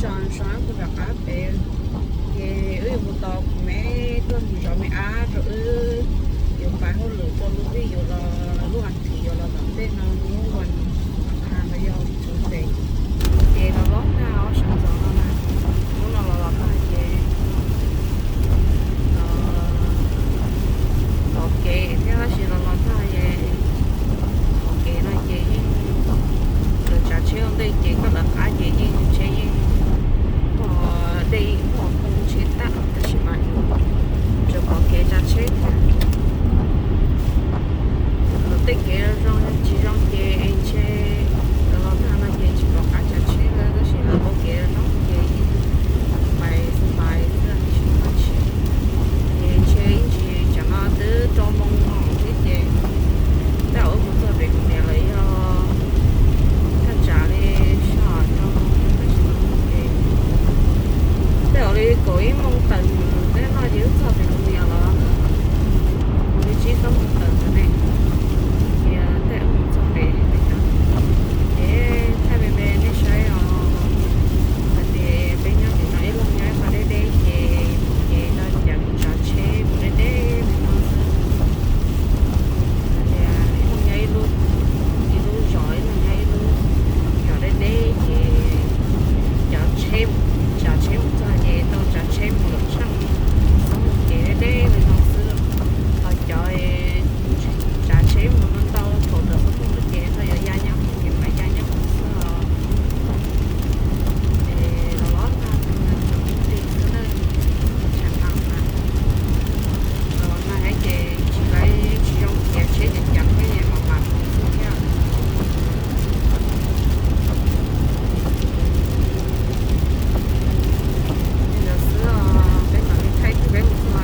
Sov sov kuv rov qab pem, ces wb yuav mus tos kuv me tuaj mus zov me ab rau wb, yuav pab hauj lwm rau lub vij yuav los lub as thiv yuav los tom ntej no, lub vas pha los yog Tuesday. Ces los los tag ob sawv ntxov no na, hnub no los los tag ces pom kev thiab, tab sis los los tag es pom kev no ces yeej lawv tsav tsheb ua ntej ces koj lawv qab ces yeej tsheb yeej muaj dej muaj poob tsheb tag, tab sis mas tseem pom kev tsav tsheb thiab. Tej kev zoo tsis zoo ces ntshe los tag no ces tsis pom qab tsav tsheb lawm, tab sis lawv ua kev zoo ces yeej pais xwb pais xwb tsis muaj tsheb. Ces ntshe ib ntsis tsam no twb rau moo thiab ces tej zaum wb mus txog pem kuv niam lawv yog thaj tsam li sij hawm rau moo, tab sis ces tej zaum li kaum ib moo tawm tej no ces wb txog pem kuv